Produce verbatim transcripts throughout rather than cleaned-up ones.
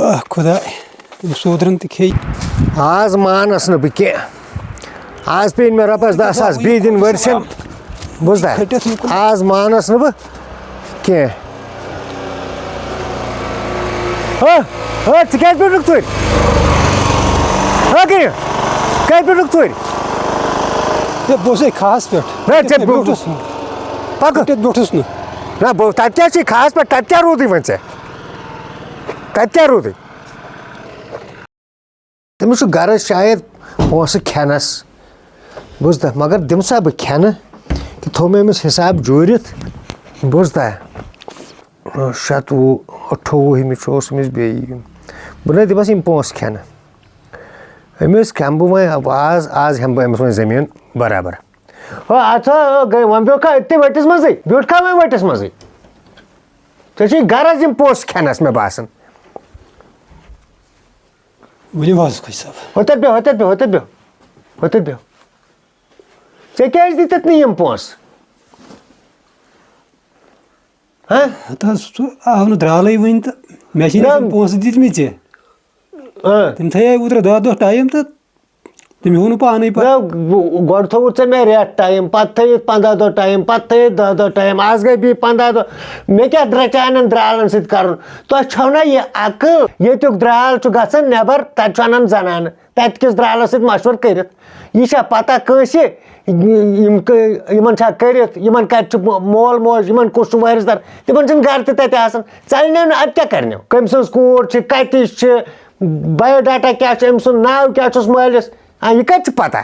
آہ، خۄداے، تٔمۍ سوٗدرَن تہِ کھیٚیہِ۔ آز مانَس نہٕ بہٕ کینٛہہ۔ آز پیٚیہِ مےٚ رۄپَس دَہ ساس بیٚیہِ دِنۍ ؤرشَن۔ بوٗزتھا؟ کھٔٹِتھ نہٕ کُنہِ۔ آز مانَس نہٕ بہٕ کینٛہہ۔ ہہ، ہہ، ژٕ کیٛازِ بیوٗٹھُکھ ژوٗرِ؟ ہہ، کٔرِو۔ کیٛازِ بیوٗٹھُکھ ژوٗرِ؟ ہے، بہٕ اوسُس کھاہَس پٮ۪ٹھ۔ نہ، ژےٚ بیوٗٹھُس نہٕ۔ پَکہٕ۔ کھٔٹِتھ بیوٗٹھُس نہٕ۔ نہ، بہٕ، تَتہِ کیٛاہ چھُے کھاہَس پٮ۪ٹھ؟ تَتہِ کیٛاہ روٗدُے وۄنۍ ژےٚ؟ تَتہِ کیٛاہ روٗدُے؟ تٔمِس چھُ غرض شاید پونٛسہٕ کھٮ۪نَس۔ بوٗزتھا؟ مگر دِمہٕ سا بہٕ کھٮ۪نہٕ؟ تہٕ تھوٚو مےٚ أمِس حِساب جوٗرِتھ۔ بوٗزتھا؟ شَتوُہ، اَٹھووُہمہِ چھُ اوس أمِس بیٚیہِ یُن۔ بہٕ نَے دِمَس یِم پونٛسہٕ کھٮ۪نہٕ۔ أمِس کھٮ۪مہٕ بہٕ وۄنۍ آز، آز ہٮ۪مہٕ بہٕ أمِس وۄنۍ زٔمیٖن برابر۔ ہو، اَتھ ہا، ہو، گٔے، وۄنۍ بیوٗٹھ کھا أتھی ؤٹِس منٛزٕے؟ بیوٗٹھ کھا وۄنۍ ؤٹِس منٛزٕے؟ ژےٚ چھُے غرض یِم پونٛسہٕ کھٮ۪نَس، مےٚ باسان۔ ؤلِو حظ، خۄش صٲب۔ ہُتَتھ بیٚہہ، ہُتَتھ بیٚہہ، ہُتَتھ بیٚہہ، ہُتَتھ بیٚہہ۔ ژےٚ کیٛازِ دِتِتھ نہٕ یِم پونٛسہٕ؟ ہہ؟ ہَتہٕ حظ، سُہ آو نہٕ درٛالٕے وٕنہِ تہٕ مےٚ چھِنہٕ نہ۔ تِم پونٛسہٕ دِتمٕتۍ ژےٚ۔ اۭں۔ تِم تھٲیے اوترٕ دَہ دۄہ ٹایم تہٕ تٔمۍ ہوو نہٕ پانَے پَتہٕ۔ نہ، گۄ-، گۄڈٕ تھوٚوُتھ ژےٚ مےٚ رٮ۪تھ ٹایم، پَتہٕ تھٲیِتھ پنٛداہ دۄہ ٹایم، پَتہٕ تھٲیِتھ دَہ دۄہ ٹایم، آز گٔے بیٚیہِ پنٛداہ دۄہ۔ مےٚ کیٛاہ درٛاو چانٮ۪ن درٛالَن سۭتۍ کَرُن؟ تۄہہِ چھَو نہ یہِ عقل؟ ییٚتیُک درٛال چھُ گژھان نٮ۪بَر، تَتہِ چھُ اَنان زَنانہٕ، تَتہِ کِس درٛالَس سۭتۍ مَشوَرٕ کٔرِتھ۔ یہِ چھا پَتہ کٲنٛسہِ، یِم کٔ-، یِمَن چھا کٔرِتھ، یِمَن کَتہِ چھُ مو-، مول موج، یِمَن کُس چھُ وٲرِث دار؟ تِمَن چھِنہٕ گَرٕ تہِ تَتہِ آسان۔ ژَلنیو نہٕ، اَدٕ کیٛاہ کَرنیو؟ کٔمۍ سٕنٛز کوٗر چھِ، کَتِچ چھِ، بایوڈاٹا کیٛاہ چھُ، أمۍ سُنٛد ناو کیٛاہ چھُس مٲلِس؟ آ، یہِ کَتہِ چھُ پَتہ؟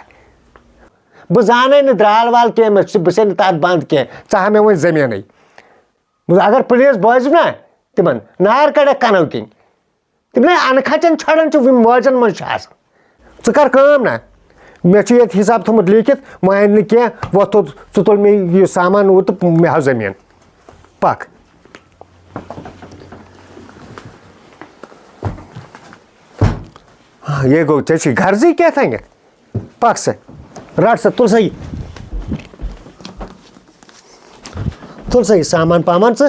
بہٕ زانَے نہٕ درٛال وال کینٛہہ، مےٚ چھُ، بہٕ چھُسَے نہٕ تَتھ بنٛد کینٛہہ۔ ژٕ ہا مےٚ وۄنۍ زٔمیٖنٕے۔ بہٕ، اگر پُلیٖس بوزِ نا تِمَن، نار کَڑَکھ کَنَو کِنۍ۔ تِم نے اَنہٕ کھَچَن چھۄڑَن چھُ وٕنہِ مٲجَن منٛز چھُ آسان۔ ژٕ کَر کٲم نا، مےٚ چھُ ییٚتہِ حِساب تھوٚمُت لیٖکھِتھ، وۄنۍ اَنہِ نہٕ کینٛہہ، وۄتھ تھوٚد، ژٕ تُل مےٚ یہِ سامان اوٗرۍ تہٕ مےٚ ہاو زٔمیٖن۔ پَکھ۔ یے گوٚو، ژےٚ چھُے غرضٕے کیٛاہ تھانٮ۪تھ؟ پَکھ سا، رَٹ سا، تُل سا یہِ۔ تُل سا یہِ سامان پامان ژٕ۔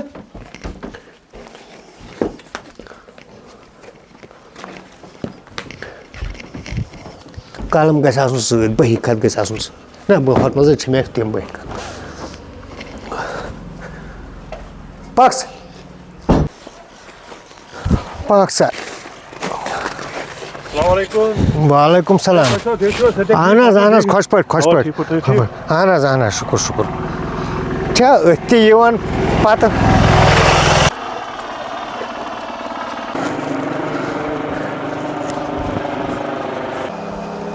قلم گژھِ آسُن سۭتۍ، بہی خط گژھِ آسُن سۭتۍ۔ نہ، بہٕ ہۄتھ منٛز چھِ مےٚ تِم بہی خط۔ پَکھ سا۔ پَکھ سا۔ السلام علیکم۔ وعلیکم السلام۔ تُہۍ چھِو حظ ٹھیٖک؟ اہن حظ، اہن حظ، خۄش پٲٹھۍ، خۄش آ، پٲٹھۍ۔ ٹھیٖک پٲٹھۍ، تُہۍ چھِو ٹھیٖک؟ اہن حظ، اہن حظ، شُکُر، شُکُر۔ چھا أتھۍ تہِ یِوان پَتہٕ؟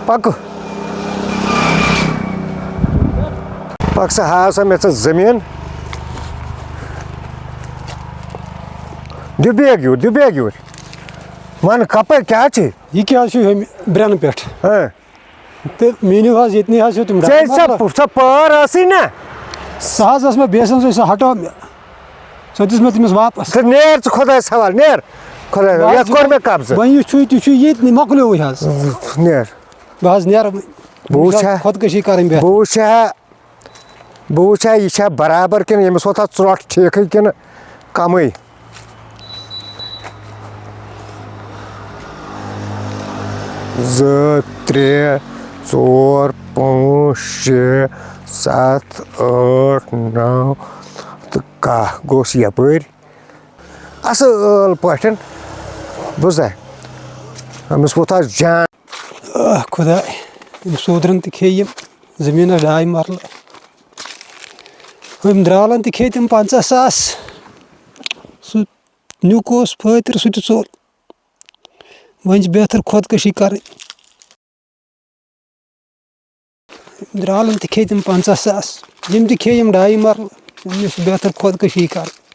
پَکہٕ۔ پَکھ سا، ہاو سا مےٚ ژٕ زٔمیٖن۔ دِ بیگ یوٗرۍ، دِ بیگ یوٗرۍ۔ وَن کَپٲرۍ کیٛاہ چھِ؟ یہِ کیٛاہ چھُ ہُمہِ برٛٮ۪نہٕ پٮ۪ٹھ؟ ہاں۔ تہٕ میٖنِو حظ ییٚتہِ نٕے حظ ہیوٚتُم ژےٚ ڈاے سۄ، مَرلہٕ۔ سۄ پٲر ٲسٕے نہ؟ سۄ حظ ٲس مےٚ بیٚیہِ سٕنٛز، سۄ ہٹٲو مےٚ۔ سۄ دِژ مےٚ تٔمِس واپَس۔ تہٕ نیر ژٕ خۄدایَس حوالہٕ، نیر۔ خۄدایَس حوالہٕ۔ بہٕ حظ یَتھ کوٚر مےٚ قبضہٕ۔ وۄنۍ یُس چھُے، تہِ چھُے ییٚتہِ نٕے، مۄکلیوٕے حظ۔ نیر۔ بہٕ حظ نیرٕ وۄنۍ۔ بہٕ وٕچھِ ہا۔ خۄدکٔشی کَرٕنۍ بہتر۔ بہٕ وٕچھِ ہا۔ بہٕ وٕچھِ ہا، یہِ چھا برابر کِنہٕ ییٚمِس ووت اَتھ ژرٛوٚٹھ ٹھیٖکھٕے کِنہٕ کَمٕے؟ زٕ، ترٛےٚ، ژور، پانٛژھ، شےٚ، سَتھ، ٲٹھ، نَو تہٕ کاہ گوٚژھ یَپٲرۍ اَصٕل پٲٹھۍ۔ بوٗزتھا؟ أمِس ووت اَز جان۔ آہ، خۄداے، أمۍ سوٗدرَن تہِ کھیٚیہِ یِم زٔمیٖنَس ڈاے مَرلہٕ۔ أمۍ درٛالَن تہِ کھیٚیہِ تِم پنٛژاہ ساس۔ سُہ نیُک اوس فٲطر، سُہ تہِ ژوٚل۔ وۄنۍ چھِ بہتر خۄدکٔشی کَرٕنۍ۔ أمۍ درٛالَن تہِ کھیٚیہِ تِم پنٛژاہ ساس، یِم تہِ کھیٚیہِ یِم ڈاے مَرلہٕ۔ أمِس چھِ بہتر خۄدکٔشی کَرٕنۍ۔